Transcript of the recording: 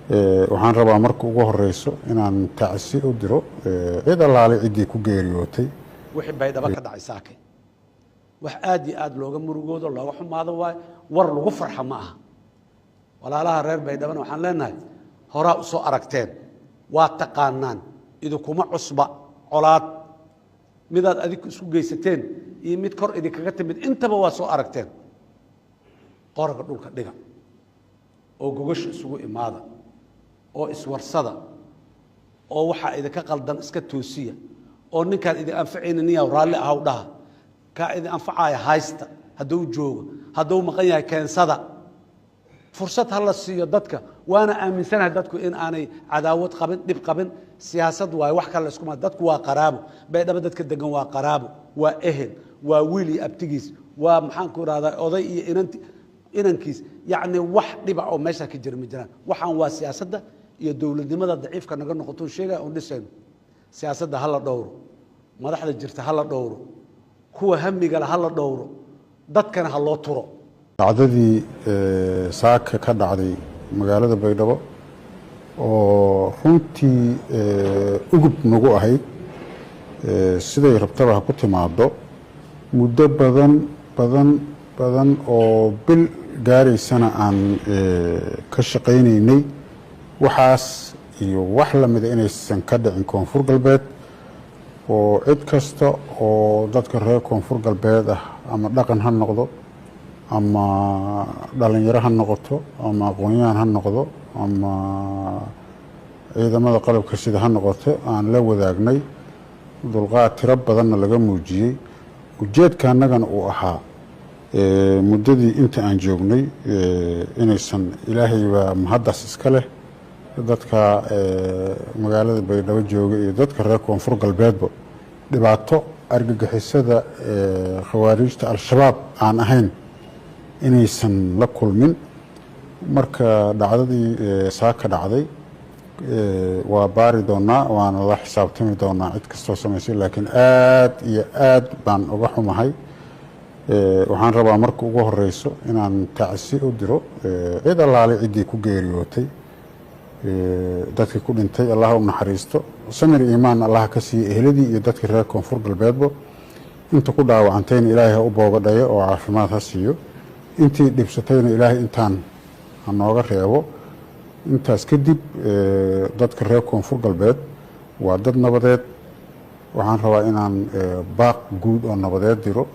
Waxaan rabaa marka ugu horeyso inaan tacsi u diro cid allaale ciddii ku geeriyootay. Wixii Baydhabo ka dhacay saakay wax aad iyo aad looga murugoodo, looga xumaado waayo, war lagu farxa ma aha. Walaalaha reer Baydhabona waxaan leenahay, horaa u soo aragteen, waa taqaanaan, idinkuma cusba colaad. Midaad adinku isku geysateen iyo mid kor idinkaga timid intaba waa soo aragteen. Qoraga dhulka dhiga oo gogasha isugu imaada oo iswarsada oo waxaa idinka qaldan iska toosiya, oo ninkaan idin anfacaynin niyaw raalli ahaw dhaha, kaa idin anfacaya haysta hadduu joogo, hadduu maqan yahay keensada. Fursad ha la siiyo dadka. Waana aaminsanahay dadku in aanay cadaawad qabin, dhib qabin. Siyaasad waayo, wax kale iskuma. Dadku waa qaraabo. Baydhabo dadka degan waa qaraabo, waa ehel, waa wiil iyo abtigiis, waa maxaan ku ihahdaa, oday iyo inanti inankiis. Yacni wax dhiba oo meesha ka jira ma jiraan. Waxaan waa siyaasadda iyo dowladnimada daciifka naga noqoto sheegaya oon dhisayno. Siyaasadda ha la dhowro, madaxda jirta ha la dhowro, kuwa hamigale ha la dhowro, dadkana ha loo turo. Dhacdadii saaka ka dhacday magaalada Baydhabo oo runtii ugub nagu ahayd, siday rabtaba ha ku timaado, muddo badan badan badan oo bil gaaraysana aan ka shaqaynaynay waxaas iyo wax lamida inaysan ka dhicin Koonfur Galbeed, oo cid kasta oo dadka reer Koonfur Galbeed ah, ama dhaqan ha noqdo, ama dhalinyaro ha noqoto, ama aqoon-yahan ha noqdo, ama ciidamada qalabka sida ha noqoto, aan la wadaagnay, dulqaad tiro badanna laga muujiyey. Ujeedka annagana uu ahaa muddadii inta aan joognay inaysan, Ilaahay baa mahaddaas iska leh, dadka magaalada Baydhabo jooga iyo dadka reer Koonfur Galbeedba dhibaato argagixisada Khawaariijta Al-Shabaab aan ahayn inaysan la kulmin. Marka dhacdadii saa ka dhacday waa baari doonaa, waana la xisaabtami doonaa cid kastoo samaysay, laakiin aad iyo aad baan uga xumahay. Waxaan rabaa marka ugu horeyso inaan tacsi u diro cid allaale ciddii ku geeriyootay. Dadkii ku dhintay Allah u naxariisto, samir iimaan Allah ka siiya ehladii iyo dadkii reer Koonfur Galbeedba. Inta ku dhaawacantayna Ilaahay ha u boogadhayo oo caafimaad ha siiyo. Intii dhibsatayna Ilaahay intaan ha nooga reebo. Intaas kadib, dadka reer Koonfur Galbeed waa dad nabadeed. Waxaan rabaa inaan baaq guud oo nabadeed diro.